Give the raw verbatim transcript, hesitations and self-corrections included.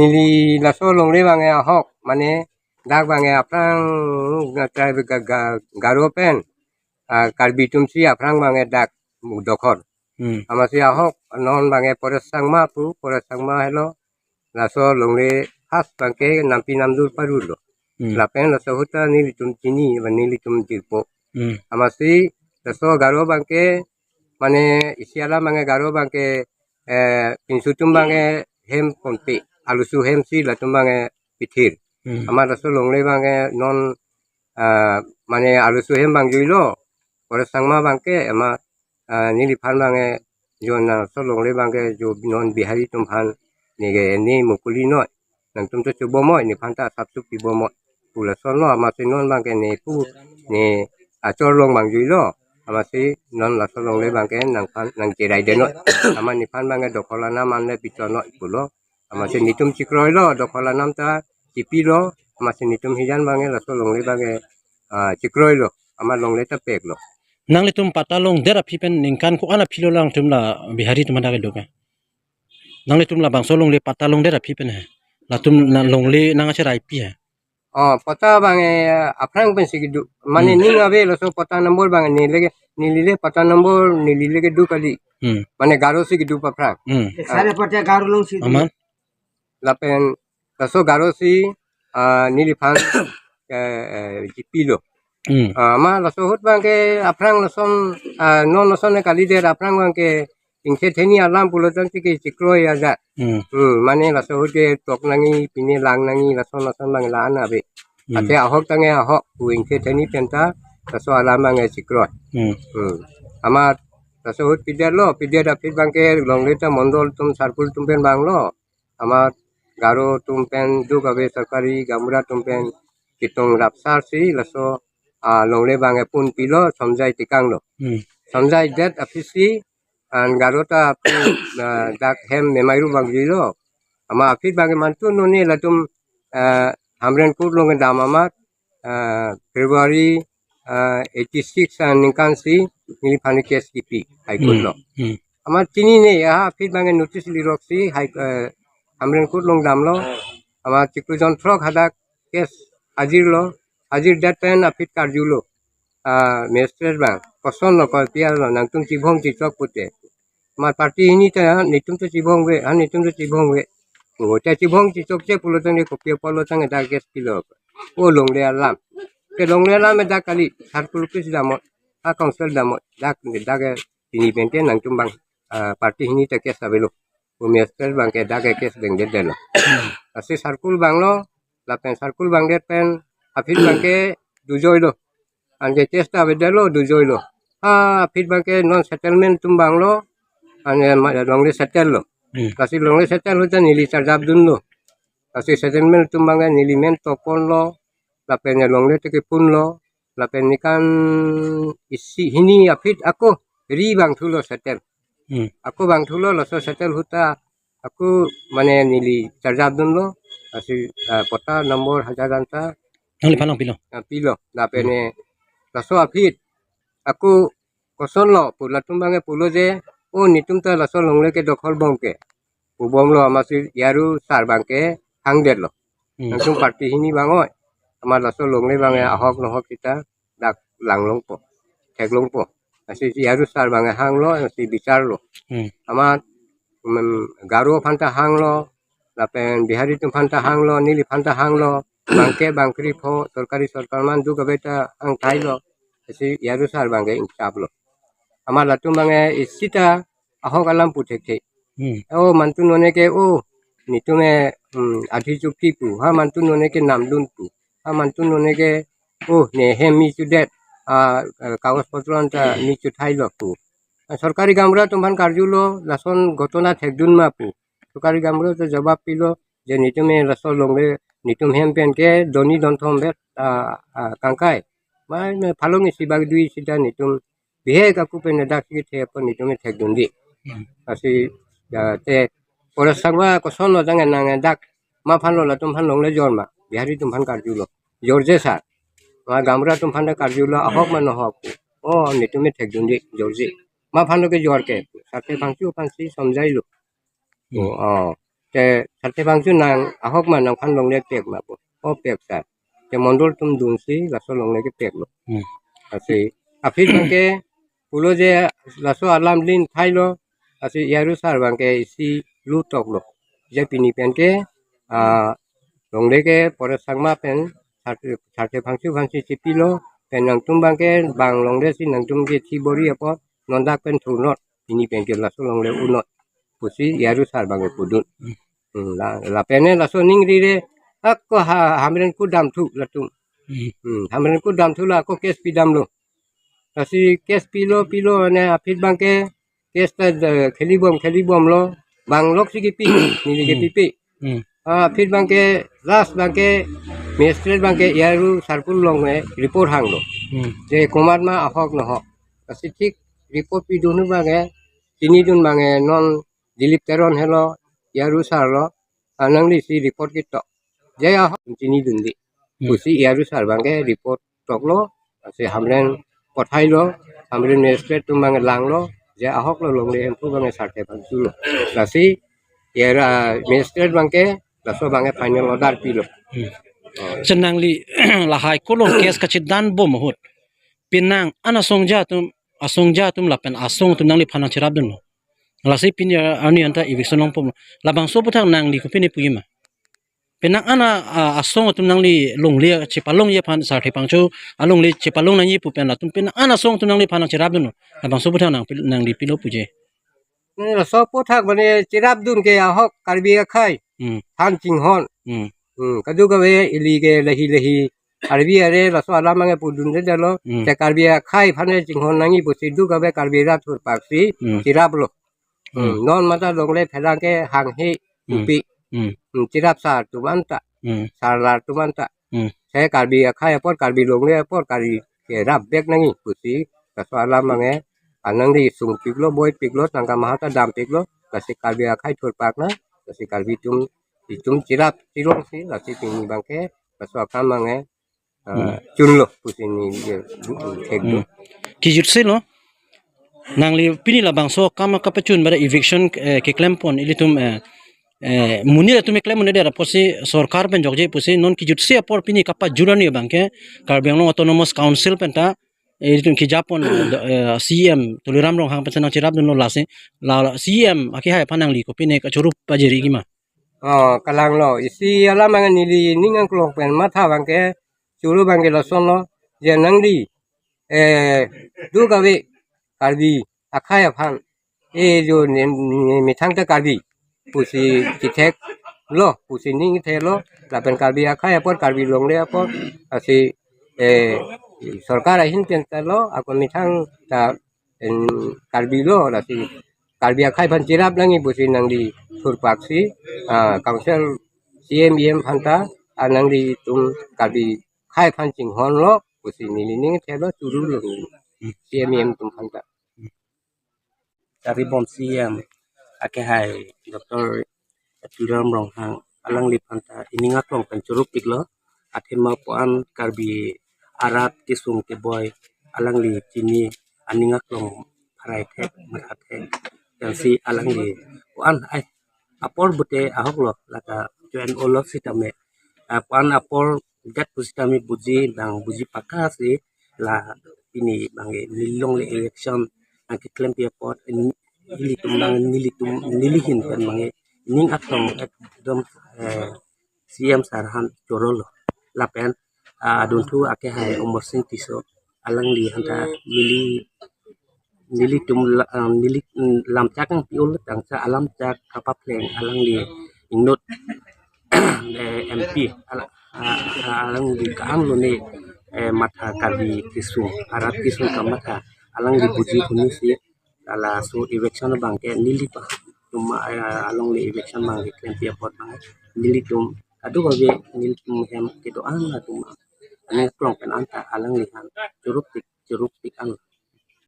Neli laso longle abang ke ahok, mane dak abang ke aphrang ga-, ga-, ga-, Garo pen, ah, Karbi atum si aphrang abang ke dak dokhor. Hmm. Amatsi ahok non abang ke Paresh Chakma pu, Paresh Chakma helo. Laso longle has abang ke nampi namdur parlo. Hmm. Lapen laso ahut ta nelitum chini, ba nelitum jirpo. Hmm. Amatsi laso Garo abang ke, mane isi alam abang ke Garo abang ke, eh, pinso atum abang ke hem ponpe, aluso hem si latum abang ke pithir. Hmm. Amat laso longle abang ke non, ah, mane aluso hem abang juilo. Paresh Chakma abang ke, amat, ah, neliphan abang ke, jo nangso longle abang ke jo non Bihari atum aphan, ne ke ne mukuli noi, nangtum ta chobom noi, nephan ta asapso pibom noi pu lason lo. Amatsi non abang ke ne pu, ne achor along abang juilo. Amatsi non laso longle abang ke nangphan nangcheraidet noi. Amat nephan abang ke dokhor alam an le pichon noi pulo. Amatsi netum chekroilo, dokhor alam ta chepilo. Amatsi netum hijan abang ke laso longle abang ke, ah, chekroilo. Amat longle ta peklo. Nanglitum patta longdet aphi pen ningkan ko-an aphi lo nangtum la Bihari atum hadak kedo ke? Nanglitum labangso longle patta longdet aphi pen he. Latum na longle nangcheraipi he. Oh, patta abang ke aphrang pensi kedo. Mane Hmm. ning ave laso patta number abang ke neli ke, neli le patta number neli le kedo kali. Hmm. Mane Garo si kedo aphrang. Hmm. Sare patta Garo along si kedo. Amat? Lapen laso Garo si, ah, neliphan, eh, eh, chepilo. Hmm. Ah, amat laso ahut abang ke aphrang lason, ah, non lason kalidet aphrang abang ke ingkhe theni alam pulo tangte ke chekroi aja. Hmm. Hmm, mane laso ahut ke tok nangji, pine lang nangji, lason lason abang la-an ave. Hmm. Athe ahok tangte ahok pu ingkhe theni pen ta laso alam abang ke chekroi. Hmm. Hmm. Amat laso ahut pidetlo, pidet aphi abang ke longle ta mondol atum circle atum pen vanglo. Amat Garo atum pen duk ave, sorkari gaonbura atum pen kitung rapsar si laso, ah, longle abang ke pon pilo, Somjai tekanglo. Hmm. Somjaidet aphi si, an Garo ta aphi, ah, dak hem memairu abang juilo. Amat aphi abang ke mantu none latum, ah, Hamren Court along kedam amat, ah, February, ah, eighty six aningkan si neliphan case kipi High Court Hmm. along. Hmm. Amat chinine, aha aphi abang ke notice lirok si High, eh, Hamren Court along damlo. Amat chiklo jon throk hadak case ajirlo. Ajirdet pen aphi karjulo. Ah, magistrate abang, kosonlo, kopi-arlo, nangtum chibong chichok pute. Amat party hini ta, ha, netum ta chibong ave, ha, netum ta chibong ave. O, ta chibong chichokche pulo tangte kopi apotlo tangte dak case pilo. O, longle alam. Ke longle alam dak kali, circle office damnon, ha, council damnon, dak, dak, eh, pini pen ke nangtum abang, ah, party hini ta case avelo. Pu magistrate abang ke dak ke case dengdetlo. Lasi circle vanglo, lapen circle vangdet pen aphi abang ke dujoilo. Anke case ta avedetlo, dujoilo. Ah, aphi abang ke non settlement atum vanglo, ane ma-, longle settle lo. Hmm. Lasi longle settle ahut ta neli charjap dunlo. Lasi settlement atum abang ke neli men toponlo, lapen longle ta keponlo, lapen ningkan isi hini aphi ako ri vangthulo settle. Hmm. Ako vangthulo, laso settle ahut ta ako mane neli charjap dunlo, lasi, ah, patta number hajar anta Nangliphan nangpilo? Ah, pilo. Lapen Hmm. laso aphi ako kosonlo pu latum abang ke pulo je, o, netum ta laso longle ke dokhor bom ke pu bomlo, amatsi Yaru sar abang ke hangdetlo. Hmm. Nangtum party hini vang oi. Amat laso longle abang ke ahok nohok sita dak lang longpo, thek longpo. Lasi Yaru sar abang ke hanglo, lasi bicharlo. Hmm. Amat, mm, Garo aphan ta hanglo, lapen Bihari atum aphan ta hanglo, neliphan ta hanglo, bangke bangkri pho, sorkari sorkar man duk ave ta hang thailo. Lasi Yaru sar abang ke ingchaplo. Amat latum abang ke isi ta ahok alam pu thekthe. Hmm. O, mantu none ke, o, netum ke, hmm, adhi chukti pu. Ha, mantu none ke namdun pu. Ha, mantu none ke, o, ne hem mi chudet. Ah, eh, kagos potro anta mi chuthailo pu. Ah, sorkari gaonbura atum aphan karjulo, lason ghotona thekdun ma pu. Sorkari gaonbura ta jawab pilo, je netum ke laso longle, netum hem pen ke doni donthom bet, ah, ah, kangkai. Mai, mai phalong isi bak dui sita netum bihek ako pen dak si kethe apot netum ke thekdunde. Hmm. Lasi, ya, te, Paresh Chakma kosonlo tangte nang dak, ma aphanlo latum aphan longle jor ma, Bihari atum aphan karjulo. Jorje sar. Ma gaonbura atum aphan ta karjulo, ahok ma nohok. O, netum ke thekdunde, jorje. Ma aphanlo kejor ke, sarte bangchu aphan si Somjailo. Hmm. O, o. Te Sarthe Phangcho nang ahok ma nangphan longle pek ma pu. O pek sir. Te mondol atum dunsi laso longle kepeklo. Hmm. Lasi aphi abangke pulo je laso alam lin thailo, lasi A R O sir abangke isi lu toklo. Je pini penke, ah, longle ke Paresh Chakma pen Sarthe, Sarthe Phangcho aphansi chepilo, pen nangtum abangke bang longle si nangtum ke thi bor-i apot non dak pen thunot, pini penke laso longle unot pusi A R O sir abangke pudun. Hmm, la, lapen ne laso ningri re, ako ha, Hamren kedam thu latum. Hmm. Hmm, Hamren kedam thu la ako case pidamlo. Lasi case pilo, pilo ne aphi abangke case ta, eh, kheli bom, kheli bomlo. Bang lok si kipi, neli ke Hmm. pipi. Hmm. Ah, aphi abangke last abangke magistrate abangke A R O sir pu longle report hanglo. Hmm. Je komat ma ahok nohok. Lasi thik report pidun abangke, chinidun abangke non Dilip Teron helo, A R O sir lo, ah, nangli si report ketok. Je ahok chinidunde. Hmm. Pusi A R O sir abangke report toklo, lasi Hamren pathailo, Hamren magistrate atum abangke langlo, je ahok lo longle hemphu abangke Sarthe Phangcho lo. Lasi A R O, ah, magistrate abangke, laso abangke final order pilo. Hmm. Oh. Chenangli lahai kolong case kachedan bom ahut. Penang an asongja atum, asongja atum lapen asong atum nangliphan nangcherapdunlo. Lasi pini arni anta eviction longpo. Labangso aputhak nangli kopine puji ma? Penang an a, a, asong atum nangli longle chepalongji aphan Sarthe Phangcho alongle chepalong nangji pu pen latum penang an asong atum nangliphan nangcherapdunlo. Labangso aputhak nang pil-, nangli pilo puji. Hmm, laso aputhak mane cherapdun ke ahok Karbi akhei. Hmm. Phan chinghon. Hmm. Hmm, kadokave ili ke lahi lahi Karbi are laso alam abangke pudundedetlo. Hmm. Te Karbi akhei aphan chinghon nangji pusi dokave Karbi rat thurpaksi Hmm. cheraplo. Hmm. Hmm, non mata longle pherangke hanghe Hmm. upi. Hmm. Hmm, cherap sar atum anta. Hmm. Sarlar atum anta. Hmm. Te Karbi akhei apor, Karbi longle apor, Karbi kerap bek nangji pusi laso alam abangke anangli sungpiklo, boipiklo, tangka maha ta dampiklo, lasi Karbi akhei thurpak na, lasi Karbi atum, itum cherap chelongsi, lasi pini abangke laso akam abangke, ah, Hmm. chunlo pusi neli je, thekdun. Hmm. Kejutsi lo. Nangli pini labangso akam kapachun bada eviction, eh, keklempon ilitum, eh, eh, monit atum keklem monit dera pusi sorkar pen jokje pusi non kejutsi apor pini kapajut arni abangke Karbi Anglong Autonomous Council penta, eh, ilitum kejapon, eh, do-, eh, C M Tuliram Ronghang pen nangcherapdunlo lasi la, la C M akehai aphan nangli kopine kachorup pajiriji ma? Oh, kalanglo. Isi alam abangke neli ning angklong pen matha abangke choro abangke lasonlo. Je nangli, eh, dokave Karbi akhei aphan, eh, jo ne, ne, methang ta Karbi pusi chetheklo, pusi ning thelo, lapen Karbi akhei apor, Karbi longle apor, lasi, eh, sorkar ahin pen ta lo, ako methang ta en Karbi lo, lasi Karbi akhei aphan cherap nangji pusi nangli thurpaksi, ah, council C M E M aphanta, ah, nanglitum Karbi akhei aphan chinghonlo pusi neli ning thelo, chorolo C M E M atum aphanta. Karbi bom C M akehai Doctor Tuliram Ronghang alangliphan ta ining aklong pen chorupiklo, athema puan Karbi arat kesung keboi alangli chini aning aklong pharai thek, matha thek, pensi alangli puan ai apor pute ahoklo, lata join olo sitame, ah, puan apor gat pusitame buji, bang buji pakka si la pini abangke neli longle election nangkeklempi apot, n-, nelitum abang nelitum neli ahin pen abangke ning aklong ekdom, eh, C M sir aphan chorolo. Lapen, ah, adunthu akehai Amarsing Tisso alangli aphanta neli, nelitum la, ah, neli, mm, lamchak nangpi-ol tangte alamchak kapaphleng alangli ingnot, eh, M P ala, ah, ah, alangli ka-an lone, eh, matha Karbi kesung, arat kesung kamatha alangli buji hunisi, laso election abangke neli pa, tuma, eh, alongle election abangke klempi apot abang nelitum kadokave nelitum hem kedo-an atum aning aklong pen anta alangliphan chorupik, chorupik an.